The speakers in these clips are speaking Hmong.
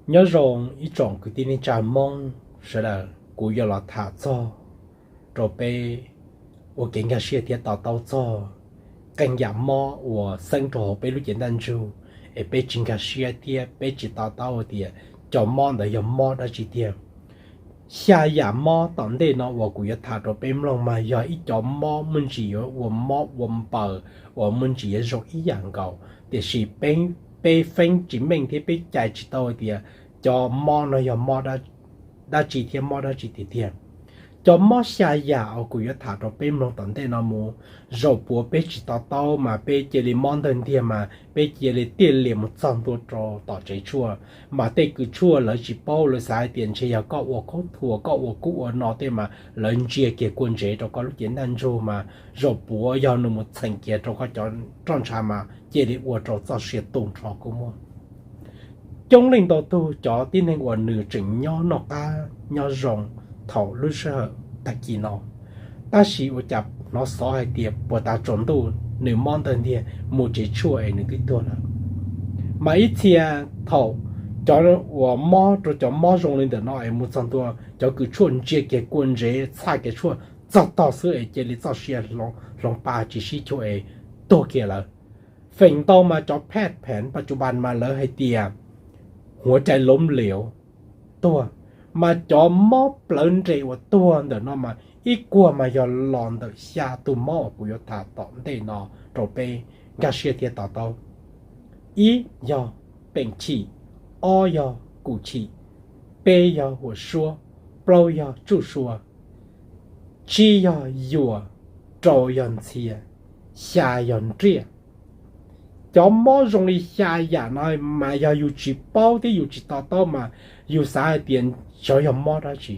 Nyob zoo ib tsoom kwv tij neej tsa Hmoob sawv daws, kuv yuav los tham txog rau peb ua kev nkag siab thiab to taub txog qee yam mob uas xeeb rau hauv peb lub cev ntaj ntsug, es peb tsis nkag siab thiab peb tsis to taub tias cov mob ntawd yog mob dab tsi tiag. Xya yam mob tom ntej no uas kuv yuav tham rau peb mloog mas yog ib cov mob muaj ntsis yuav ua mob ua npaws uas muaj ntsis yuav zoo ib yam nkaus, tiam sis peb feeb tsis meej thiab peb cais tsis tau tias cov mob no yog mob dab tsi thiab mob dab tsi tiag tiag. Cov mob xya yam uas kuv yuav tham rau peb mloog tom ntej no mus, zaum puav peb tsis to taub mas peb cia li mob ntawg ntiag mas peb cia li tiaj lias mus txog ntua rau tom tsev tshuaj, mas tej kws tshuaj lawv tsis paub, lawv xav hais tias ntshe yog koj ua khaub thuas, koj ua kub ua no tej mas lawv ntsia kiag kua ntsev rau koj lub cev ntaj ntsug mas zaum puav yog nws mus txheem kiag rau koj cov roj ntsha mas cia li ua rau txoj sia tu nrho kuj muaj. Coob leej ntau tug cov tib neeg uas nws tseem nyob noj qab nyob zoo thaum lub sij hawm tag kis no, tab sis ua cas hnov xov hais tias puag ta tsaus ntuj nws mob ntawg ntiag mus tsev tshuaj es nws twb tuag lawm. Mas ib txhia thaum cov uas mob rau cov mob zoo li ntawm no es mus txog ntua cov kws tshuaj ntsia kiag kua ntsev txhaj kiag tshuaj txog tog xwb es cia li txoj sia hloov pa tsis sib cuag es tuag kiag lawm. Feem ntau mas cov phaj pheev pas tsuj pas mas lawv hais tias huav cai loob liav tuag, mas cov mob plawv nres uas tuag ntawm no mas ib kuag mas yog los ntawm xya tug mob uas kuv yuav tham tom ntej no rau peb nkag siab thiab to taub. Ib yog peem chim, ob yog kum chim, peb yog huam suab, plaub yog tsuj sua, tsib yog yuam, rau yog ntxhias, xya yog nriaj. Cov mob zoo li xya yam no mas yog yus tsis paub thiab yus tsis to taub mas yus xav hais tias xyov yog mob dab tsi.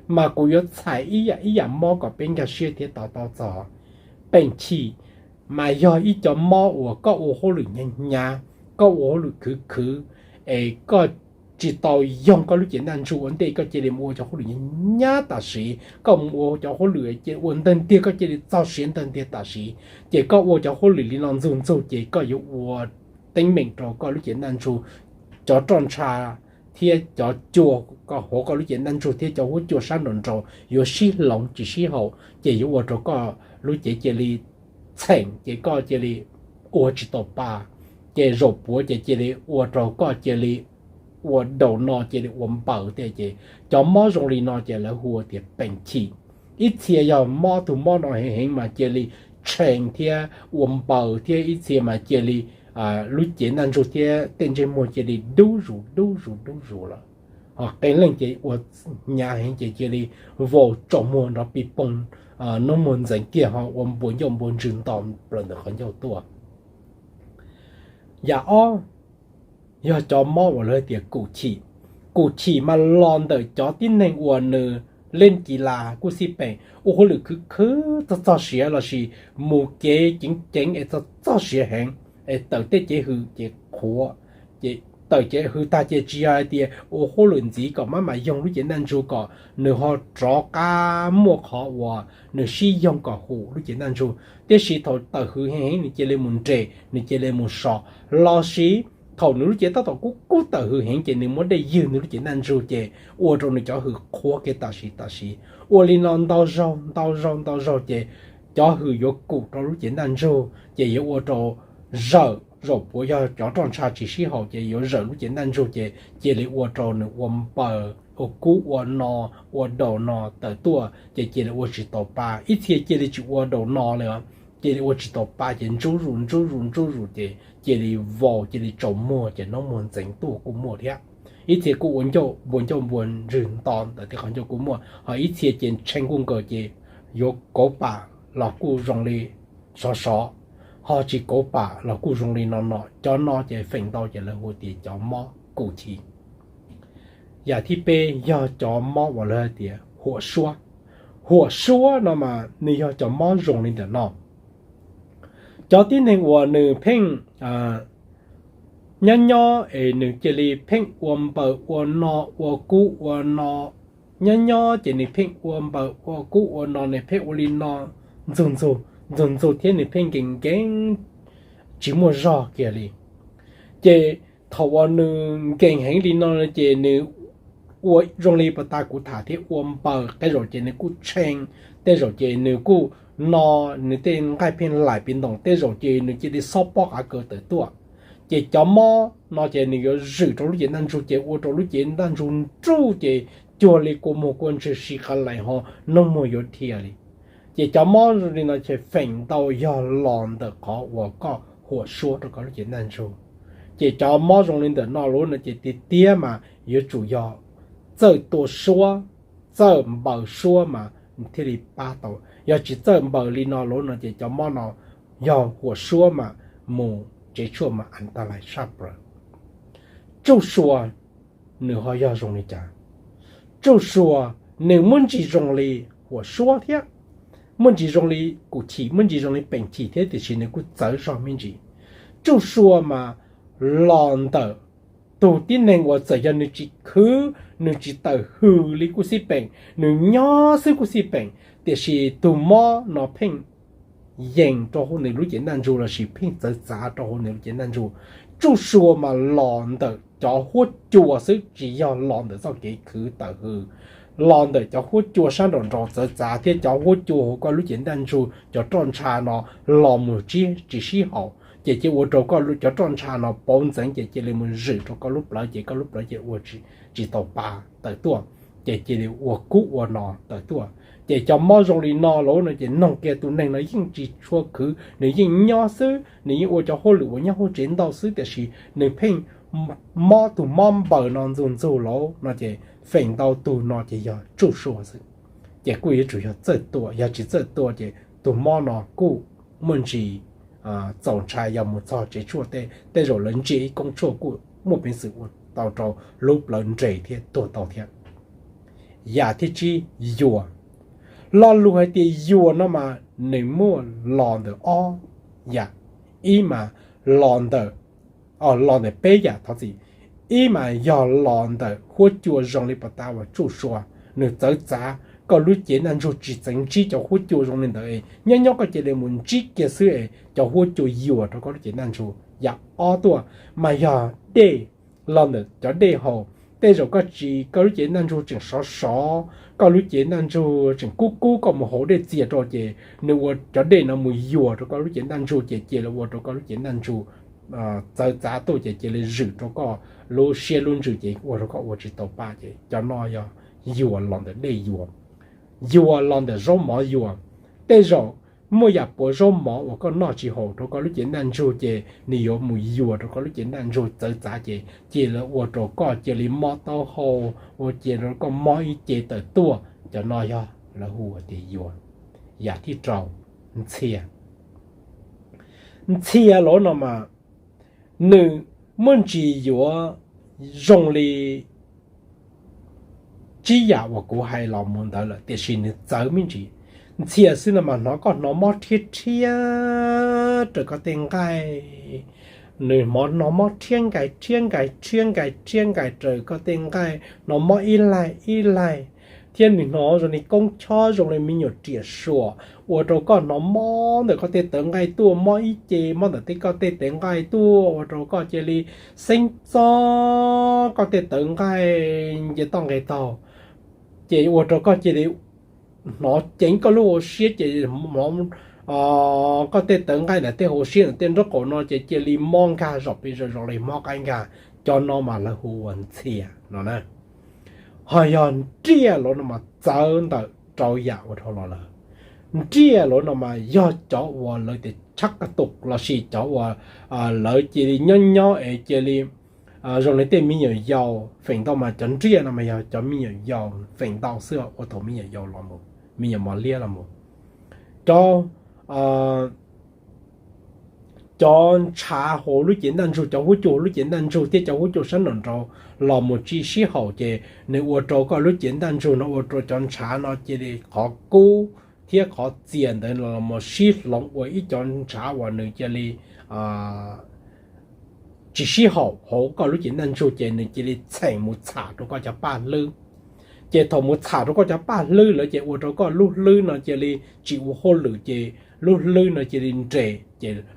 Mas kuv yuav txhais ib yam ib yam mob kom peb nkag siab thiab to taub txog. Peem chim mas yog ib co mob uas koj ua hauj lwm hnyav hnyav, koj ua hauj lwm khwv khwv, es koj tsis tau yoog koj lub cev ntaj ntsug ua ntej, koj cia li mus ua cov hauj lwm hnyav hnyav tam sim, koj mus ua cov hauj lwm cia ua ntawg ntiag, koj cia li txog siav ntawg ntiag tam sim, ces koj ua cov hauj lwm li no ntxug ntxug ces koj yuav ua teeb meem rau koj lub cev ntaj ntsug, cov roj ntsha thiab cov cua hauv koj lub cev ntaj ntsug thiab cov huab cua sab nraum nraud yuav sib hloov tsis sib haum, ces yuav ua rau koj lub cev cia li txheem, ces koj cia li ua tsis tau pa, ces zaum puav ces cia li ua rau koj cia li ua daus no cia li ua npaws tiag. Ces cov mob zoo li no ces lawv hu tias peem chim. Ib txhia yog mob tus mob no heev heev mas cia li tshee thiab ua npaws thiab, ib txhia mas cia li lub cev ntaj ntsug thiab tej ntsej muag cia li dub zus dub zus dub zus lawm. Ho qee leej ces ua hnyav heev ces cia li vau tsaus muag nrov pis poog, nub muag ntxeev kiag ho ua npua ncauj npua ntswg nto plaws ntawm qhov ncauj tuaj. Yam ob yog cov mob uas lawv tias kum chim. Kum chim mas los ntawm cov tib neeg uas nws leej kis las kuj xij peem ua hauj lwm khwv khwv txog txog siav lossis mus kev ceev ceev es txog txog siav heev, es tawm tej kev hws ces qhuav, ces tawm kev hws tag ces tsis yog hais tias ua hauj lwm ntxiv kom maj mam yoog lub cev ntaj ntsug kom nws ho rov qab muaj qhov uas nws sib yoog kom hum lub cev ntaj ntsug, tiam sis thaum tawm hws heev heev nws cia li mus nres, nws cia li mus so, lossis thaum nws lub cev tab tom kub kub tawm hws heev ces nws muab dej ywg nws lub cev ntaj ntsug ces ua rau nws cov hws qhuav kiag tam sim tam sim. Ua li no ntau zaug ntau zaug ntau zaug ces cov hws yuav kum rau lub cev ntaj ntsug ces yuav ua rau zawm, zaum puav yog cov roj ntsha tsis sib haum ces yuav zawm lub cev ntaj ntsug ces cia li ua rau nws ua npaws, ua kub ua no, ua daus no tawm tuaj ces cia li ua tsis tau pa. Ib txhia cia li tsis ua daus no li, cia li ua tsis tau pa ces ntsub zus ntsub zus ntsub zus ces cia li vau cia li tsaus muag ces nub muag ntxeev tuaj kuj muaj thiab. Ib txhia kuj ua ncauj npua ncauj npua ntswg nto ntawm tej qhov ncauj kuj muaj, ho ib txhia ces tshee kuj nkaws ces yuav kauv pam los kuj zoo li sov sov, ho tsis kauv pam los kuj zoo li no no. Cov no ces feem ntau ces lawv hu tias cov mob kum chim. Yam thib peb yog cov mob uas lawv hais tias huam suab. Huam suab no mas nws yog cov mob zoo li ntawm no. Cov tib neeg uas nws pheej nyob nyob es nws cia li pheej ua npaws ua no, ua kub ua no, nyob nyob ces nws pheej ua npaws ua kub ua no, nws pheej ua li no ntxug ntxug ntxug ntxug thiab nws pheej nkees nkees tsis muaj zog kiag li. Ces thaum uas nws nkees heev li no ces nws ua zoo li pas tas kuv tham thiab, ua npaws, tej zaum ces nws kuj tshee, tej zaum ces nws kuj no, nws tej nqaij pheej laim pes ntoos, tej zaum ces nws cia li xob pob qav kaws tawm tuaj. Ces cov mob no ces nws yuav zwm rau lub cev ntaj ntsug ces ua rau lub cev ntaj ntsug nruj ces cuag li kua muag kua ntswg si qa laim ho noog muag yuav dhia li. Ces cov mob zoo li no ces feem ntau yog los ntawm qhov uas koj huam suab rau koj lub cev ntaj ntsug. Ces cov mob zoo li ntawm no lawm no ces tiag tiag mas yuav tsum yog txawj tua suab, txawj npaws suab mas thiaj li pab tau. Yog tsis txawj npaws li no lawm no ces cov mob no yog huam suab mas mus tsev tshuaj mas a ta lais saj plaws. Tsuj sua nws ho yog zoo li cas? Tsuj sua nws muaj ntsis zoo li huam suab thiab, muaj ntsis zoo li kuv chim, muaj ntsis zoo li peem chim thiab, tiam sis nws kuj txawv zog me ntsis. Tsuj sua mas los ntawm tus tib neeg uas txawm yog nws tsis khwv, nws tsis tawm hws li kuj xij peem, nws nyob xwb kuj xij peem, tiam sis tus mob no pheej yees rau hauv nws lub cev ntaj ntsug lossis pheej txawv txav rau hauv nws lub cev ntaj ntsug. Tsuj sua mas los ntawm cov huab cua xwb, tsis yog los ntawm txoj kev khwv tawm hws, los ntawm cov huab cua sab nraum nraud txawv txav thiab cov huab cua hauv koj lub cev ntaj ntsug, cov roj ntsha no los mus tsis sib haum ces cia ua rau koj cov roj ntsha no pauv ntxeev ces cia li mus zwm rau koj lub plawv ces koj lub plawv ces ua tsis tau pa tawm tuaj, ces cia li ua kub ua no tawm tuaj. Ces cov mob zoo li no lawm no ces noog kiag tus neeg no yeej tsis tshua khwv, nws yeej nyob xwb, nws yeej ua cov hauj lwm uas nyob hauv tsev ntau xwb, tiam sis nws pheej mob tus mob npaws no ntxug ntxug lawm no ces feem ntau tus no ces yog tsuj sua xwb. Ces kuj yuav tsum yog txawj tua, yog tsis txawj tua ces tus mob no kuj muaj ntsis txaus ntshai, yog mus txog tsev tshuaj tej tej zaum lawv ntsia ib koob tshuaj kuj muaj peev xwm ua tau rau lub plawv nres thiab tuag tau thiab. Yam thib tsib, yuas. Lo lus hais tias yuas no mas nws muaj los ntawm ob yam, ib mas los ntawm, los ntawm peb yam thov txim. Ib mas yog los ntawm huab cua zoo li pas tas uas tsuj sua, nws txawv txav, koj lub cev ntaj ntsug tsis txeev ntsib cov huab cua zoo li ntawd es nyob nyob koj cia li mus ntsib kiag xwb es cov huab cua yuas rau koj lub cev ntaj ntsug. Yam ob tuaj mas yog dej, los ntawm cov dej haus, tej zaum koj tsis, koj lub cev ntaj ntsug tseem sov sov, koj lub cev ntaj ntsug tseem kub kub, koj mus haus dej txias rau ces nws ua cov dej no mus yuas rau koj lub cev ntaj ntsug ces cia li ua rau koj lub cev ntaj ntsug txawv txav tuaj ces cia li zwm rau koj lub siab lub ntsws ces ua rau koj ua tsis tau pa ces cov no yog yuas los ntawm dej yuas. Yuas los ntawm zaub mov yuas. Tej zaum muaj yam puas zaub mov uas koj noj tsis haum rau koj lub cev ntaj ntsug ces nws yuav mus yuas rau koj lub cev ntaj ntsug txawv txav ces cia li ua rau koj cia li mob taub hau, ua cia rau koj mob ib ce tawm tuaj. Cov no yog lawv hu ua tias yuas. Yam thib rau, ntxhia. Ntxhia los no mas nws muaj ntsis yuav zoo li tsib yam uas kuv hais los mus ntawd lawm, tiam sis nws txawv me ntsis. Ntxhia xwb no mas hnov koj hnov mob rhiab rhiab raws koj tej nqaij, nws hnov mob rhiab nkais rhiab nkais rhiab nkais rhiab nkais raws koj tej nqaij, hnov mob ib laig ib laig, thiab nws hnov zoo li koob chob zoo li me nyuam riam suam, ua rau koj hnov mob ntawm koj tej tawv nqaij tuaj, mob ib ce mob ntawm tej koj tej tawv nqaij tuaj, ua rau koj cia li xeeb txob koj tej tawv nqaij nce toj nqe taug, ces ua rau koj cia li hnov ceev koj lub hauv siab ces koj tej tawv nqaij ntawm tej hauv siab ntawm tej nraub qaum no ces cia li mob nkag zom pes zom zoo li mob qaib nkag. Cov no mas lawv hu ua ntxhia no na. Ho yog nriaj los no mas txawv ntawm rau yam ua dhau los lawm. Nriaj los no mas yog cov uas lawv tias tshab ka tus lossis cov uas lawv cia li nyob nyob es cia li zoo li tej me nyuam yaus, feem ntau mas cov nriaj no mas yog cov me nyuam yaus feem ntau xwb ua thaum me nyuam yaus los mus, me nyuam mos liab los mus. Cov cov ntshav hauv lub cev ntaj ntsug, cov huab cua hauv lub cev ntaj ntsug thiab cov huab cua sab nraum nraud los mus tsis sib haum ces nws ua rau koj lub cev ntaj ntsug no ua rau cov ntshav no cia li qhov kub thiab qhov txias ntawd los mus sib hloov ua ib cov ntshav uas nws cia li tsis sib haum hauv koj lub cev ntaj ntsug ces nws cia li txheem mus txham rau koj cov paj hlwb. Ces thaum mus txham rau koj cov paj hlwb lawm ces ua rau koj lub hlwb no cia li tsis ua hauj lwm ces lub hlwb no cia li nres,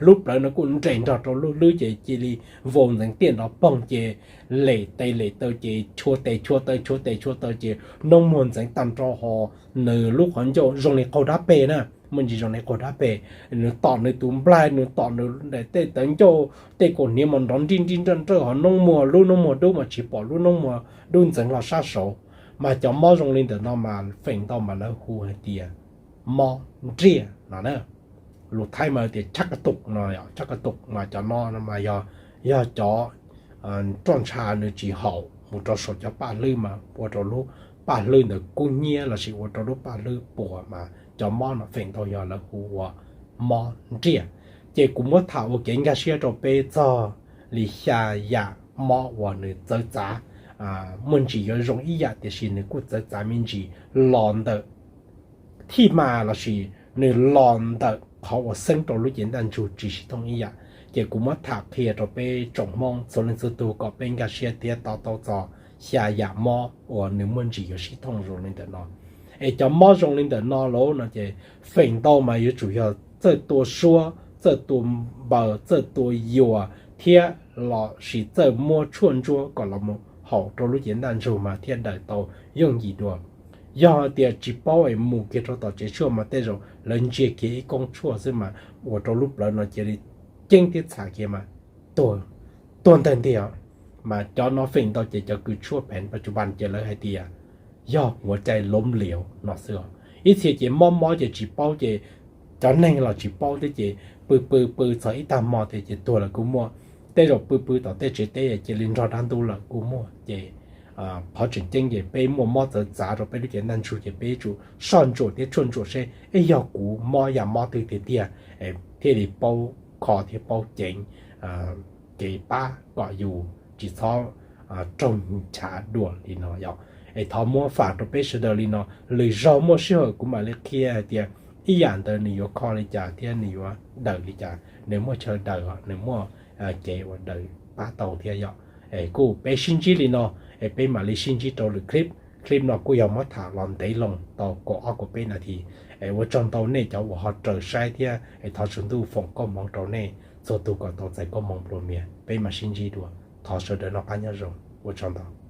Lub plawv no kuj nres nrog rau lub hlwb ces cia li vau ntxeev tiaj nrov poog ces lem tes lem taw ces chua tes chua taw chua tes chua taw ces noob muag ntxeev tag nrho ho nws lub qhov ncauj zoo li qaug dab peg na, muaj ntsis zoo li qaug dab peg. Nws tom nws tus nplaig, nws tom nws daim tej tawv ncauj, tej kaus hniav mas nrov nrij nrij nrawj nrawj ho noob muag, lub noob muag dub mas tsis pom lub noob muag dub ntxeev los sab saud. Mas cov mob zoo li ntawm no mas feem ntau mas lawv hu hais tias mob nriaj no na. Lus Thaib mas tias chab ka tuk no, chab ka tuk mas cov no mas yog, yog cov roj ntsha nws tsis haum mus rau saum cov paj hlwb mas ua rau lub paj hlwb ntawd kub hnyiab lossis ua rau lub paj hlwb puas mas cov mob no feem ntau yog lawv hu ua mob nriaj. Ces kuv muab tham ua kev nkag siab rau peb txog li xya yam mob uas nws txawv txav, muaj ntsis yuav zoo ib yam tiam sis nws kuj txawv txav me ntsis los ntawm thij ma lossis nws los ntawm qhov uas xeeb rau lub cev ntaj ntsug tsis sib thooj ib yam. Ces kuv muab tham qhia rau peb tsoom Hmoob txhua leej txhua tug kom peb nkag siab thiab to taub txog xya yam mob uas nws muaj ntsis yuav sib thooj zoo li ntawm no. Es cov mob zoo li ntawm no lawm no ces feem ntau mas yuav tsum yog txawj tua suab, txawj tua npaws, txawj tua yuas thiab lossis txawj muab tshuaj ntsuab kom los mus haum rau lub cev ntaj ntsug mas thiaj daws tau yooj yim dua. Yog hais tias tsis paub es mus kiag rau tom tsev tshuaj mas tej zaum lawv ntsia kiag ib koob tshuaj xwb mas ua rau lub plawv no cia li ceeb thiab txham kiag mas tuag, tuag ntawg ntiag. Mas cov no feem ntau ces cov kws tshuaj pheev pas tsuj pas ces lawv hais tias yog huav cai lov liav no xwb. Ib txhia ces mob mob ces tsis paub ces cov neeg los tsis paub thiab ces pw pw pw txog ib tag hmo tias ces tuag lawm kuj muaj. Tej zaum pw pw tom tej tsev teb cia li nrog dab ntub lawm kuj muaj. Ces qhov tseem ceeb ces peb muaj mob txawv txav rau peb lub cev ntaj ntsug ces peb yuav tsum soj ntsuam thiab tshuaj ntsuam seb ib yog kuv mob yam mob twg tiag tiag thiaj li paub kho thiab paub ceev kev pab kom yus tsis txhob raug nchav dua li no yom. Es thov muab fam rau peb sawv daws li no, lwm zaug muaj sij hawm kuv mam li qhia hais tias ib yam ntawd nws yuav kho li cas thiab nws yuav daws li cas, nws muaj chaw daws, nws muaj kev uas daws pab tau thiab yom. Es kuj peb sib ntsib li no, es peb mam li sib ntsib rau lwm clip. Clip no kuj yog muab tham los ntev loo tau kaum ob kaum peb nas this. Es ua tsaug ntau nej cov uas ho raws saib thiab es thov tsum ntuj foom koob hmoov rau nej txhua tus kom tau txais koob hmoov nplua mias. Peb mam sib ntsib dua, thov sawv daws noj qab nyob zoo, ua tsaug ntau.